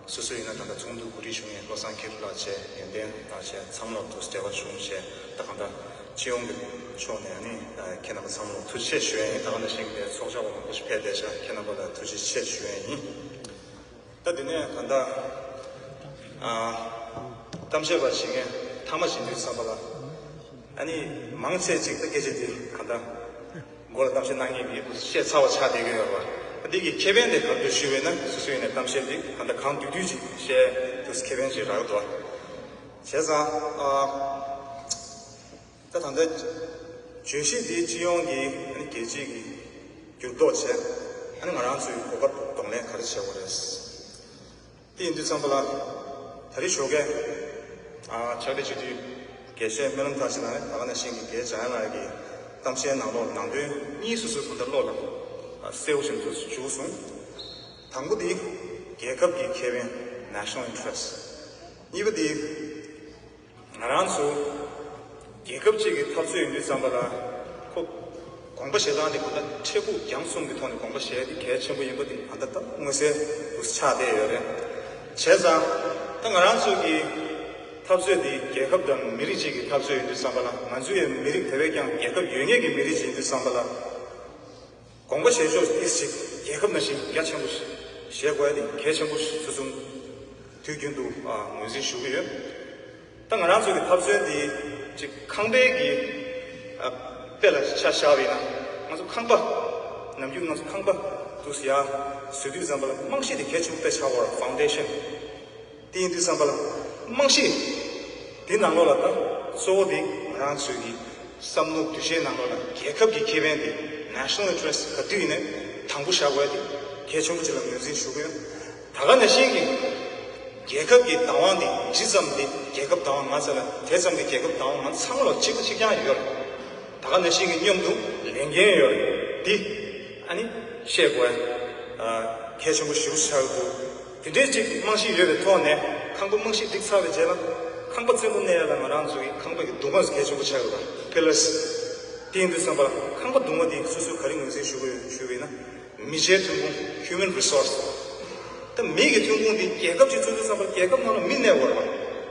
སོ་སོ་ཡིན་ན་ད་ལྟ་ཚོགས་འདུ་གོ་སྒྲིག་ཞུ་མཁན་བློ་བཟང་མཁས་གྲུབ་ལགས་བྱས། ཡོན་ཏན་ལགས་བྱས། ཚང་མ་ལ་ཐུགས་འབྲེལ་བ་བྱུང་བྱས། ད་གང་ལྟར་སྤྱི་ཡོངས་ཀྱི་ཕྱོགས་ནས་ཨ་ནི་ཁྱེད་རྣམ་པ་ཚང་མ་ལ་ཐུགས་རྗེ་ཆེ་ཞུ་ཡ་ཡིན། ད་ག་ནང་བཞིན་གྱི་ཚོགས་བཅར་བ་མང་པོ་ཞིག་ཕེབས་བསྡད་ཤག་ཁྱེད་རྣམ་པ་ལ་ཐུགས་རྗེ་ཆེ་ཞུ་ཡ་ཡིན། ད་དེ་ནས་གང་ལྟར་ཨ་གཏམ་བཤད་པ་བྱེད་མཁན་ཐ་མ་བྱེད་དུས་ཙམ་པ་ལ་ཨ་ནི་མང་ཆེ་ཅིག་ད་སྐད་ཆ་དེ་གང་ལྟར་མགོ་ལ་གཏམ་བཤད་གནང་མཁན་གྱིས་བཤད་ཚར་བ་ཆགས་བསྡད་ཀྱི་ཡོད་པ། འདི་གི་ཁེ་ཕན་དེ་ག་རེ་ཞུས་པས་ན། སོ་སོ་ཡིན་ན་གཏམ་བཤད་འདི་གང་ལྟར་གང་བསྡུས་བསྡུས་ཅིག་བཤད་དུས་ཁེ་ཕན་ཅིག་རག་འདུག་བྱས་ཙང་ཨ་ད་ད་ལྟ་བརྗོད་གཞི་འདི་སྤྱི་ཡོངས་ཀྱི་ཨ་ནི་རྒྱལ་སྤྱིའི་གི་འགྱུར་ལྡོག་བྱས། ཨ་ནི་ང་རང་ཚོའི་གོ་སྐབས་གདོང་ལེན་ག་རེ་བྱེད་དགོས་རེད། དེ་ཡིན་དུས་ཙམ་པ་ལ་ད་རེས་ཞོགས་ཀས་ཨ་ཕྱག་ལས་བྱེད་དུས་དགེ་བཤེས་སྨོན་ལམ་མཐར་ཕྱིན་ལགས་ནས་ད་ག་ནང་བཞིན་གྱི་དགེ་བྱ་ཡང་ལགས་ཀྱི་གཏམ་བཤད་ནང་ལོགས་ནང་དོན་གཉིས་སོ་སོའི་ད་ལྟ་བློ་ལ་ཨ་གསལ་བོ་ཞིག་ཏུ་འཇུག་སོང་། དང་པོ་དེ་རྒྱལ་ཁབ་ཀྱི་ཁེ་ཕན། National Interest། གཉིས་པ་དེ་ང་རང་ཚོ་རྒྱལ་ཁབ་ཅིག་གི་འཐབ་རྩོད་ཡིན་དུས་ཙམ་པ་ལ་ཁོ་དགོངས་པ་བཞེས་སྟངས་དེ་གང་ལྟར་འཕྲལ་ཕུགས་རྒྱང་གསུམ་གྱི་ཐོག་ནས་དགོངས་པ་བཞེས་དེ་གལ་ཆེན་པོ་ཡིན་པ་དེ་གང་ལྟར་ད་མངོན་གསལ་དུ་ཆགས་བསྡད་ཡོད་རེད། བྱས་ཙང་ད་ང་རང་ཚོ་གི་འཐབ་རྩོད་འདི་རྒྱལ་ཁབ་དང་མི་རིགས་གཅིག་གི་འཐབ་རྩོད་ཡིན་དུས་ཙམ་པ་ལ། ང་ཚོའི་མི་རིགས་དེ་བས་ཀྱང་རྒྱལ་ཁབ་ཡོད་ངེས་ཀྱི་མི་རིགས་ཅིག་ཡིན་དུས་ཙམ་པ་ལ། དགོངས་པ་བཞེས་ཕྱོགས་ཏིས་ཅིག་རྒྱལ་ཁབ་ནང་བཞིན་རྒྱ་ཆེན་པོ་ཞིག་བཞེས་དགོས་ཡ་དེ་གལ་ཆེན་པོ་ཞིག་ཚུལ་བཟུང་དུས་རྒྱུན་དུ་ཨ་ངོས་འཛིན་ཞུ་གི་ཡོད། ད་ང་རང་ཚོ་གི་འཐབ་རྩོད་འདི་ཅིག་ཁང་པའི་གི་ཨ་དཔེ་ལ་ཆ་བཞག་པ་ཡིན་ན། ང་ཚོ་ཁང་པ་ནམ་རྒྱུན་ང་ཚོ་ཁང་པ་འདུག་ཡ་བཟོ་དུས་ཙམ་པ་ལ་རྨང་གཞི་དེ་གལ་ཆེན་པོ་དཔེ་ཆགས་པ་རེད། Foundation། དེ་ཡིན་དུས་ཙམ་པ་ལ་རྨང་གཞི་དེ་ནང་ལོགས་ལ་ད་གཙོ་བོ་དེ་ང་རང་ཚོའི་གི་བསམ་བློ་འདུ་ཤེས་ནང་ལོགས་ལ་རྒྱལ་ཁབ་ཀྱི་ཁེ་ཕན་དེ། National Interest། ག་དུས་ཡིན་ནའི་དང་པོ་བཞག་དགོས་དེ་གལ་ཆེན་པོ་ཅིག་ལ་ངོས་འཛིན་ཞུ་གི་ཡོད། ད་ག་ནང་བཞིན་གྱི་རྒྱལ་ཁབ་ཀྱི་བདག་དབང་དེ་ཇི་ཙམ་དེ་རྒྱལ་ཁབ་བདག་དབང་ང་ཚོ་ལ་དེ་ཙམ་གྱི་རྒྱལ་ཁབ་བདག་དབང་ང་ཚང་མ་ལ་གཅིག་པ་གཅིག་རྐྱང་ཡོད་རེད། ད་ག་ནང་བཞིན་གྱི་མཉམ་དུ་ལས་འགན་ཡོད་རེད། འདི་ཨ་ནི་བཤད་དགོས་ཨ་གལ་ཆེན་པོ་ཞེ་པོ་ཆགས་འདུག་དེ་འདྲའི་ཅིག་རྨང་གཞི་ཡོད་པའི་ཐོག་ནས་ཁང་པ་རྨང་གཞི་བསྒྲིགས་ཚར་བའི་རྗེས་ལ་ཁང་པ་བཙན་པོ་གནས་ཡ་ལ་ང་རང་ཚོ་གི་ཁང་པ་གི་སྡུག་བསྔལ་གལ་ཆེན་པོ་ཆགས་ཡོད་པ། Pillars། དེ་ཡིན་དུས་ཙམ་པ་ལ་ཁང་པ་སྡུག་བསྔལ་འདི་སོ་སོས་ག་རེ་ངོས་འཛིན་ཞུ་དགོས་ཞུས་པ་ཡིན་ན། མི་རྗེས་ཐོན་ཁུངས། Human Resource། ད་མི་གི་ཐོན་ཁུངས་འདི་རྒྱལ་ཁབ་ཅིག་བཙུགས་དུས་ཙམ་པ་རྒྱལ་ཁབ་ནང་ལ་མི་གནས་དགོས་རེད་པ།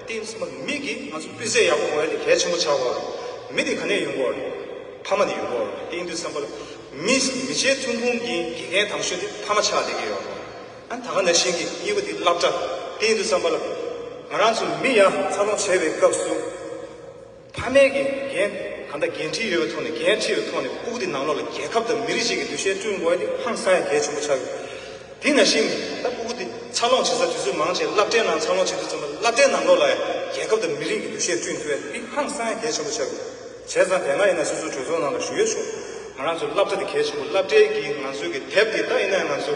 དེ་ཡིན་དུས་ཙམ་པ་མི་གི་ང་ཚོ་སྤུས་ཚད་ཡག་པོ་དགོས་ཡ་དེ་གལ་ཆེན་པོ་ཆགས་དགོས་རེད། མི་དེ་ག་ནས་ཡོང་དགོས་རེད། ཕ་མ་ནས་ཡོང་དགོས་རེད། དེ་ཡིན་དུས་ཙམ་པ་ལ་མི་མི་རྗེས་ཐོན་ཁུངས་ཀྱི་དགེ་རྒན་དང་ཤོས་དེ་ཕ་མ་ཆགས་བསྡད་ཀྱི་ཡོད་རེད། ཨ་ད་ག་ནང་བཞིན་གྱི་གཉིས་པ་དེ་སློབ་གྲྭ། དེ་ཡིན་དུས་ཙམ་པ་ལ་ང་རང་ཚོ་མི་ཡར་འཚར་ལོངས་བྱེད་པའི་སྐབས་སུ། ཕ་མའི་གི་འགན་གང་ལྟར་འགན་འཁྲི་ཡོད་པའི་ཐོག་ནས། འགན་འཁྲི་ཡོད་པའི་ཐོག་ནས་སྤུ་གུ་དེ་ནང་ལོགས་ལ་རྒྱལ་ཁབ་དང་མི་རིགས་ཤིག་གི་འདུ་ཤེས་བསྐྲུན་དགོས་ཡ་དེ་ཧང་སང་ཡ་གལ་ཆེན་པོ་ཆགས་ཡོད། དེ་ནང་བཞིན་ད་སྤུ་གུ་དེ་འཚར་ལོངས་བྱེད་ས་དུས་ཚོད་མང་ཆེ་སློབ་གྲྭའི་ནང་འཚར་ལོངས་བྱེད་དུས་ཙམ་པ་སློབ་གྲྭའི་ནང་ལོགས་ལ་ཡ་རྒྱལ་ཁབ་དང་མི་རིགས་ཀྱི་འདུ་ཤེས་བསྐྲུན་ཐུབ་ཡ་དེ་ཧང་སང་ཡ་གལ་ཆེན་པོ་ཆགས་ཡོད། བྱས་ཙང་དེ་སྔ་ཡིན་ན་སོ་སོའི་གྲོས་ཚོགས་ནང་ལ་ཞུ་ཡས་བྱུང་། ང་རང་ཚོའི་སློབ་གྲྭ་དེ་གལ་ཆེན་པོ། སློབ་གྲྭའི་གི་ང་ཚོའི་གི་དེབ་དེ་ད་ཡིན་ན་ཡང་ང་ཚོ་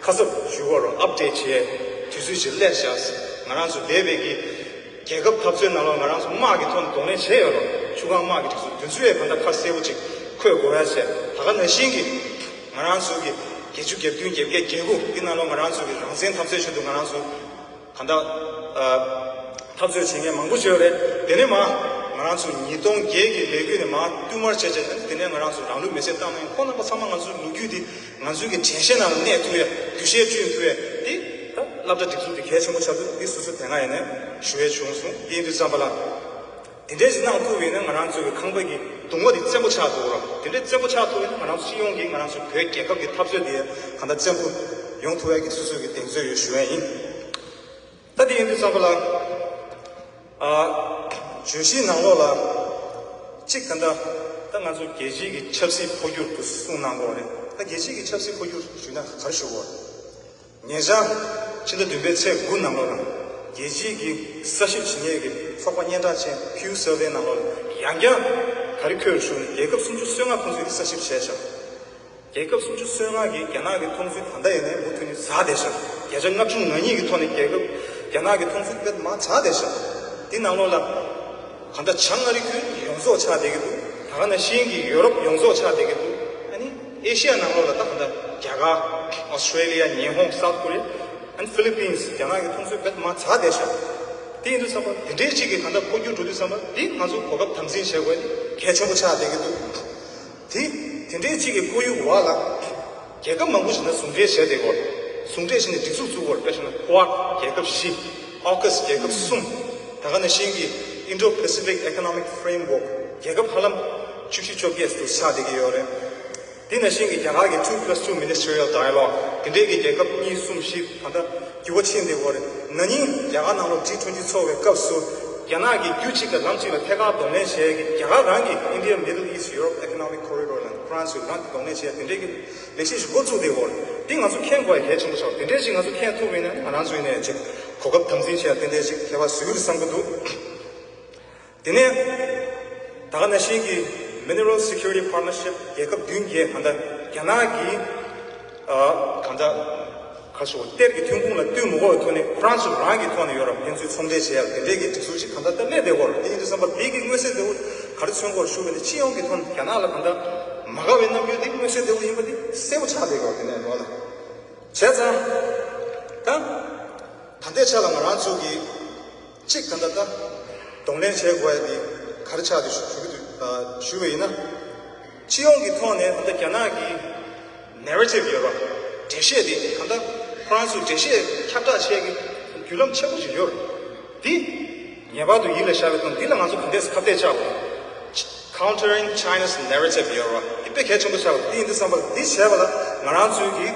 ཁ་གསབ་ཞུ་དགོས་རེད། ཨབ་ཌེཊ་བྱས་དུས་ཚོད་ཅིག་སླེབས་ཤག་ང་རང་ཚོ་འདས་པའི་གི་རྒྱལ་ཁབ་འཐབ་རྩོད་ནང་ལ་ང་རང་ཚོ་དམག་གི་ཐོག་ནས་གདོང་ལེན་བྱས་ཡོད་རེད། ཆུ་སྒང་དམག་གི་སྒྲིག་འཛུགས་དེ་ཚོ་ཡས་གང་ལྟར་ཁ་གསལ་པོ་ཅིག་འཁོད་དགོས་ཡ་བྱས། ད་ག་ནང་བཞིན་གྱི་ང་རང་ཚོ་གི་བརྒྱད་ཅུ་གྱ་བདུན་གྱ་བརྒྱད་གྱ་དགུ་འདི་ནང་ལོགས་ང་རང་ཚོ་གི་རང་བཙན་འཐབ་རྩོད་ཆེད་དུ་ང་རང་ཚོ་གང་ལྟར་ཨ་འཐབ་རྩོད་བྱེད་མཁན་མང་པོ་ཞིག་ཡོད་རེད། དེ་ནས་མར་ང་རང་ཚོ་ཉིས་སྟོང་བརྒྱད་ཀྱི་ལས་འགུལ་ནས་མར་བསྟུད་མར་བྱས་བྱས་ནས་དེ་ནས་ང་རང་ཚོ་རང་ལུས་མེར་སྲེག་བཏང་མཁན་ཁོང་རྣམ་པ་ཚང་མ་ང་ཚོའི་ལོ་རྒྱུས་འདི་ང་ཚོའི་གི་དྲན་ཤེས་ནང་ལ་གནས་ཐུབ་ཡ། འདུ་ཤེས་བསྐྲུན་ཐུབ་ཡ། འདི་ད་སློབ་གྲྭ་སྒྲིག་འཛུགས་འདི་གལ་ཆེན་པོ་ཆགས་འདུག་འདི་སོ་སོ་དེ་སྔ་ཡིན་ནས་ཞུ་ཡས་བྱུང་སོང་། དེ་ཡིན་དུས་ཙམ་པ་ལ་དེ་འདྲས་ཞིག་གནང་ཐུབ་ཡིན་ན་ང་རང་ཚོའི་གི་ཁང་པ་གི་སྡུག་བསྔལ་འདི་བཙན་པོ་ཆགས་འདུག་ར། དེ་འདྲས་བཙན་པོ་ཆགས་ཐུབ་ཡིན་ན་ང་རང་ཚོ་སྤྱི་ཡོངས་ཀྱི་ང་རང་ཚོའི་བོད་རྒྱལ་ཁབ་ཀྱི་འཐབ་རྩོད་འདི་གང་ལྟར་བཙན་པོ་ཡོང་ཐུབ་ཡ་གི་སོ་སོའི་གི་གདེང་ཚོད་ཡོད་ཞུ་ཡ་ཡིན། ད་དེ་ཡིན་དུས་ཙམ་པ་ལ། ཨ། བརྗོད་གཞིའི་ནང་ལོགས་ལ། གཅིག་ག་འདྲ། ད་ང་ཚོ་རྒྱལ་སྤྱིའི་གི་ཆབ་སྲིད་འཕོ་འགྱུར་དུ་གསུངས་གནང་གི་ཡོད་རེད། ད་རྒྱལ་སྤྱིའི་གི་ཆབ་སྲིད་འཕོ་འགྱུར་ཞུས་ན་ག་རེ་ཞུ་དགོས་རེད། ཉེ་ཆར་ཕྱི་ཟླ་བདུན་པའི་ཚེས་དགུ་ནང་ལོགས་ལ། རྒྱལ་སྤྱིའི་གི་ས་ཞིབ་བྱེད་མཁན་གི་ཚོགས་པ་སྙན་གྲགས་ཅན་Pew Survey ནང་ལོགས་ལ་ཡང་བསྐྱར་ག་རེ་འཁོད་ཞུ་ན། རྒྱལ་ཁབ་སུམ་ཅུ་སོ་ལྔ་ཁོང་ཚོས་གི་ས་ཞིབ་བྱས་ཤག་རྒྱལ་ཁབ་སུམ་ཅུ་སོ་ལྔ་གིས་རྒྱ་ནག་གི་མཐོང་ཚུལ་ད་ལྟ་ཡིན་ནའི་མུ་མཐུད་ནས་ཟ་བསྡད་ཤག་བརྒྱ་ཆ་ལྔ་བཅུ་ང་གཉིས་ཀྱི་ཐོག་ནས་རྒྱལ་ཁབ་རྒྱ་ནག་གི་མཐོང་ཚུལ་དཔེ་མར་ཟ་བསྡད་ཤག་དེ་ནང་ལོགས་ལ་གང་ལྟར་བྱང་ཨ་རི་ཁུལ་ཡོངས་རྫོགས་ཆགས་བསྡད་ཀྱི་འདུག་ད་ག་ནང་བཞིན་གྱི་ཡོ་རོབ་ཡོངས་རྫོགས་ཆགས་བསྡད་ཀྱི་འདུག་ཨ་ནི་ཨེ་ཤི་ཡ་ནང་ལོགས་ལ་ད་གང་ལྟར་རྒྱ་གར། ཨོ་སི་ཁྲེ་ལི་ཡ། ཉི་ཧོང་། South Korea། ཨ་ནི་ཕི་ལི་པིན་སི། རྒྱ་ནག་གི་མཐོང་ཚུལ་དཔེ་མར་ཟ་བསྡད་ཤག་དེ་ཡིན་དུས་ཙམ་པ་དེ་འདྲའི་གཅིག་གི་གང་ལྟར་འཕོ་འགྱུར་འགྲོ་དུས་ཙམ་པ་འདི་ང་ཚོ་གོ་སྐབས་དམ་འཛིན་བྱེད་དགོས་ནི་གལ་ཆེན་པོ་ཆགས་བསྡད་ཀྱི་འདུག་དེ་དེ་འདྲའི་གཅིག་གི་ཁོར་ཡུག་འོག་ལ་རྒྱལ་ཁབ་མང་པོ་ཞིག་ནས་ཟུང་འབྲེལ་བྱས་བསྡད་ཡོད། ཟུང་འབྲེལ་བྱས་ནས་སྒྲིག་འཛུགས་བཙུགས་པར། དཔེ་བཞག་ན་ཀོཌ་རྒྱལ་ཁབ་བཞི། ཨོ་ཀཱས་རྒྱལ་ཁབ་གསུམ། ད་ག་ནང་བཞིན་གྱི་Indo-Pacific Economic Framework རྒྱལ་ཁབ་ཧ་ལམ་བཅུ་བཞི་བཅོ་བརྒྱད་དུ་ཆགས་བསྡད་ཀྱི་ཡོད་རེད། དེ་ནང་བཞིན་གྱི་རྒྱ་གར་གྱི་two plus two ministerial dialogue དེ་འདྲའི་གི་རྒྱལ་ཁབ་གཉིས་གསུམ་བཞི་ད་ལྟ་འགྱུར་བ་ཕྱིན་བསྡད་ཡོད་རེད། ན་ནིང་རྒྱ་གར་ནང་ལོགས་G twenty ཚོགས་པའི་སྐབས་སུ་རྒྱ་ནག་གིས་རྒྱུད་གཅིག་དང་ལམ་གཅིག་ལ་ཐད་ཀར་གདོང་ལེན་བྱས་ཀྱི་རྒྱ་གར་རང་གིས་India Middle East Europe Economic Corridor ལ་ཧྥ་རན་སིར་རང་གིས་གདོང་ལེན་བྱས་དེ་འདྲའི་གི་ལས་གཞི་ཞིག་འགོ་བཙུགས་བསྡད་ཡོད་རེད། དེ་ང་ཚོ་མཁྱེན་དགོས་ཡ་གལ་ཆེན་པོ་ཆགས། དེ་འདྲའི་ཞིག་ང་ཚོ་མཁྱེན་ཐུབ་པ་ཡིན་ན་ང་རང་ཚོ་ཡིན་ནའི་ཅིག་གོ་སྐབས་དམ་འཛིན་བྱེད་ཡ་ཏན་ཏན་ཞིག་ཁྱད་པར་བཟོ་གི་རེད་བསམ་གྱི་འདུག་དེ་ནས་ད་ག་ནང་བཞིན་གྱི་Mineral Security Partnership རྒྱལ་ཁབ་བདུན་བརྒྱད་གང་ལྟར་རྒྱ་ནག་གིས་ཨ་གང་ལྟར་ག་ཞུ་གཏེར་གྱི་ཐོན་ཁུངས་ལ་བསྟུན་མི་དགོས་པའི་ཐོག་ནས་ཧྥ་རན་སི་རང་གི་ཐོག་ནས་ཡོད་ར་ཕན་ཚུན་ཚོང་འབྲེལ་བྱེད་ཡ་དེ་འདྲའི་གི་སྒྲིག་སྲོལ་ཞིག་གང་ལྟར་ད་གནས་བསྡད་ཡོད་ར། དེ་ཡིན་དུས་ཙམ་པ་དེ་གི་མངོན་གསལ་དོད་པོ་ག་རེ་མཚོན་གྱི་ཡོད་རེད་ཞུ་བ་ཡིན་ན་སྤྱི་ཡོངས་ཀྱི་ཐོག་ནས་རྒྱ་ནག་ལ་གང་ལྟར་མ་དགའ་བའི་རྣམ་འགྱུར་དེ་མངོན་གསལ་དོད་པོ་ཡིན་པ་དེ་གསལ་པོ་ཆགས་བསྡད་ཡོད་ར། དེ་ནས་ལོག་ལ་བྱས་ཙང་ད། ད་ལྟའི་ཆ་ལ་ང་རང་ཚོ་གིས་གཅིག་ག་འདྲ་ལྟ་གདོང་ལེན་བྱེད་དགོས་ཡ་དེ་ག་རེ་ཆགས་འདུག་ཞུ་གི་འདུག་ཞུ་བ་ཡིན་ན། སྤྱི་ཡོངས་ཀྱི་ཐོག་ནས་ད་ལྟ་རྒྱ་ནག་གི་narrative ཡོད་ར། འགྲེལ་བཤད་དེ་ག་འདྲ་ཧྥ་རན་སིའི་འགྲེལ་བཤད་ཁྱབ་བསྒྲགས་བྱེད་ཀྱི་བརྒྱུད་ལམ་ཆེན་པོ་ཞིག་ཡོད་ར། དེ་ངེས་པར་དུ་ཡིད་ལ་བཞག་པའི་ཐོག་འདི་ལ་ང་ཚོ་ག་འདྲས་ཁ་གཏད་བཅག་དགོས། Countering China's narrative ཡོད་ར། དེ་དཔེ་གལ་ཆེན་པོ་ཆགས་པ་དེ་ཡིན་དུས་ཙམ་པ་ལ་དེ་བྱས་པ་ལ་ང་རང་ཚོའི་གི་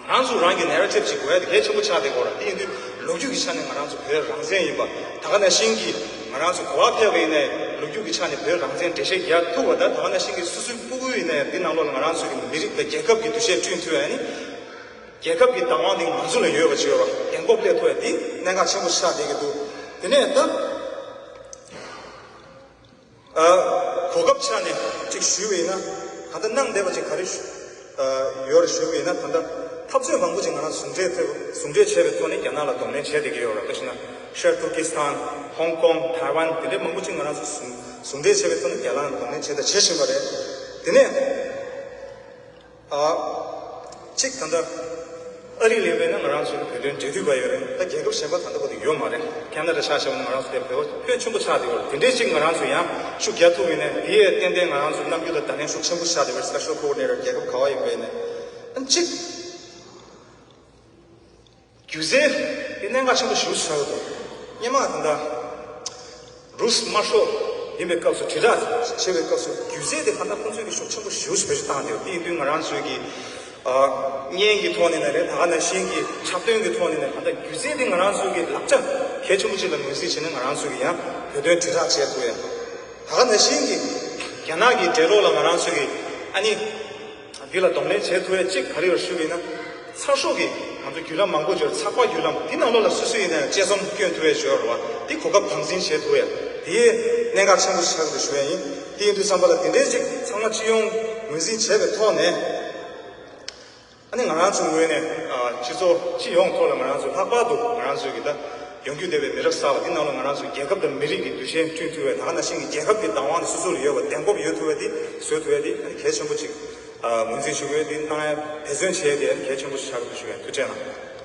ང་རང་ཚོ་རང་གི་narrative ཅིག་དགོས་ཡ་དེ་གལ་ཆེན་པོ་ཆགས་བསྡད་ཀྱི་ཡོད་རེད། དེ་ཡིན་དུས་ལོ་རྒྱུས་ཀྱི་ཆ་ནས་ང་རང་ཚོ་བོད་རང་བཙན་ཡིན་པ། ད་ག་ནང་བཞིན་གྱི་ང་རང་ཚོ་ག་པར་ཕེབས་པ་ཡིན་ནའི་ལོ་རྒྱུས་ཀྱི་ཆ་ནས་བོད་རང་བཙན་འགྲེལ་བཤད་རྒྱག་ཐུབ་པ་དང་ད་ག་ནང་བཞིན་གྱི་སོ་སོའི་སྤུ་གུ་ཡིན་ནའི་འདི་ནང་ལོགས་ལ་ང་རང་ཚོ་གི་མི་རིགས་དང་རྒྱལ་ཁབ་ཀྱི་འདུ་ཤེས་བསྐྲུན་ཐུབ་ཡ་ནི་རྒྱལ་ཁབ་ཀྱི་བདག་དབང་དེ་ང་ཚོ་ལ་ཡོད་པ་ཅིག་ཡོད་རེད། གདེང་སྤོབས་སླེབས་ཐུབ་ཡ་དེ་གནད་འགག་ཆེན་པོ་ཆགས་བསྡད་ཀྱི་འདུག་དེ་ནས་ད། ཨ། གོ་སྐབས་ཆ་ནས་ཅིག་ཞུས་པ་ཡིན་ན་ད་ལྟ་གནང་བསྡད་པ་ཅིག་ག་རེ་ཞུ། ཨ། ཡོད་རེད་ཞུས་པ་ཡིན་ན་ད་ལྟ་འཐབ་རྩོད་མང་པོ་ཅིག་ང་རང་ཟུང་འབྲེལ་ཐེབས་ཟུང་འབྲེལ་བྱས་པའི་ཐོག་ནས་རྒྱ་ནག་ལ་གདོང་ལེན་བྱས་བསྡད་ཀྱི་ཡོད་རེད། དཔེ་བཞག་ན་ཤར་ཏུར་ཀི་སི་ཐན། ཧོང་ཀོང་། ཐའེ་ཝན། དེ་འདྲའི་མང་པོ་ཅིག་ང་རང་ཚོ་ཟུང་ཟུང་འབྲེལ་བྱས་པའི་ཐོག་ནས་རྒྱ་ནག་ལ་གདོང་ལེན་བྱས་དང་བྱེད་བཞིན་པ་རེད། དེ་ནས། ཨ། གཅིག་ད་ལྟ་ཨ་རི་ལ་ཡིན་པས་ན་ང་རང་ཚོའི་བོད་དོན་འབྲེལ་མཐུད་པ་ཡོད་རེད། ད་རྒྱལ་ཁབ་གཞན་པ་ད་ལྟ་བར་དུ་ཡོད་མ་རེད། ཁེ་ན་ཌ་ཆ་བཞག་པ་ན་ང་རང་ཚོ་དེ་བོད་ཕོན་ཆེན་པོ་ཆགས་བསྡད་ཡོད་རེད། དེ་འདྲའི་གཅིག་ང་རང་ཚོ་ཡང་ཤུགས་རྒྱག་ཐུབ་ཡིན་ན་དེ་ཡས་ཏན་ཏན་ང་རང་ཚོའི་རྣམ་འགྱུར་དང་བརྡ་ལན་ཤུགས་ཆེན་པོ་ཆགས་བསྡད་པ་རེད། special coordinator རྒྱལ་ཁབ་ག་བ་ཡིན་པས་ན་གཅིག་སྒྱུ་རྩལ་དེ་གནད་འགག་ཆེན་པོ་ཞེ་པོ་ཆགས་ཡོད་འདུག་སྔོན་མ་ད་ལྟ་རུས་དམར་ཤོག་ཡིན་པའི་སྐབས་སུ་དྲིལ་བསྒྲགས་བྱེད་པའི་སྐབས་སུ་སྒྱུ་རྩལ་དེ་ད་ལྟ་ཁོང་ཚོས་ཀྱི་ཤུགས་ཆེན་པོ་ཞེ་པོ་བེད་སྤྱོད་བཏང་བསྡད་ཡོད། དེ་ཡིན་དུས་ང་རང་ཚོས་ཀྱི་ཨ། བརྙན་གྱི་ཐོག་ནས་ན་རེད། ད་ག་ནང་བཞིན་གྱི་འཁྲབ་སྟོན་གྱི་ཐོག་ནས་ན་ད་ལྟ་སྒྱུ་རྩལ་དེ་ང་རང་ཚོའི་གི་ལག་ཆ་གལ་ཆེན་པོ་ཅིག་ལ་ངོས་འཛིན་བྱས་ནས་ང་རང་ཚོས་ཀྱི་ཡང་བོད་དོན་དྲིལ་བསྒྲགས་བྱེད་དགོས་ཡ། ད་ག་ནང་བཞིན་གྱི་རྒྱ་ནག་གི་འབྲེལ་ལོགས་ལ་ང་རང་ཚོས་ཀྱི་ཨ་ནི། འདི་ལ་གདོང་ལེན་བྱེད་ཐུབ་ཡ་གཅིག་ག་རེ་ཡོད་ཞུས་པ་ཡིན་ན། ཚགས་ཤོག་གི་ང་ཚོ་བརྒྱུད་ལམ་མང་པོ་ཡོད། ཚགས་པར་བརྒྱུད་ལམ་འདི་ནང་ལོགས་ལ་སུ་སུ་ཡིན་ན་ཡང་དཔྱད་རྩོམ་བསྐྱོན་ཐུབ་ཡ་ཞུ་ཡ་རེད་བ། འདི་གོ་སྐབས་དམ་འཛིན་བྱེད་ཐུབ་ཡ་དེ་གནད་འགག་ཆེན་པོ་ཞིག་ཆགས་ཀྱི་འདུག་ཞུ་ཡ་ཡིན། དེ་ཡིན་དུས་ཙམ་པ་ལ་དེ་འདྲའི་ཅིག་ཚང་མ་སྤྱི་ཡོངས་ངོས་འཛིན་བྱས་པའི་ཐོག་ནས། ཨ་ནི་ང་རང་ཚོའི་ངོས་ནས་ཨ། སྤྱི་ཚོགས་སྤྱི་ཡོངས་ཐོག་ལ་ང་རང་ཚོས་ལྷག་པར་དུ་ང་རང་ཚོའི་གི་ད་ཡོང་རྒྱུ་བསྡད་པའི་མི་རབས་གསར་པ་འདི་ནང་ལ་ང་རང་ཚོའི་རྒྱལ་ཁབ་དང་མི་རིགས་ཀྱི་འདུ་ཤེས་བསྐྲུན་ཐུབ་པའི་ད་ག་ནང་བཞིན་གྱི་རྒྱལ་ཁབ་ཀྱི་བདག་དབང་དེ་སོ་སོ་ལ་ཡོད་པ་གདེང་སྤོབས་ཡོད་ཐུབ་པ་འདི་བཟོ་ཐུབ་པ་འདི་ཨ་ནི་གལ་ཆེན་པོ་ཅིག་ཨ། ངོས་འཛིན་ཞུ་དགོས། འདི་གནང་ཡ་འབད་བརྩོན་བྱས་ཏེ་ཨ་ནི་གལ་ཆེན་པོ་ཞིག་ཆགས་ཀྱི་འདུག་ཞུ་ཡ། ཐུགས་རྗེ་གནང་།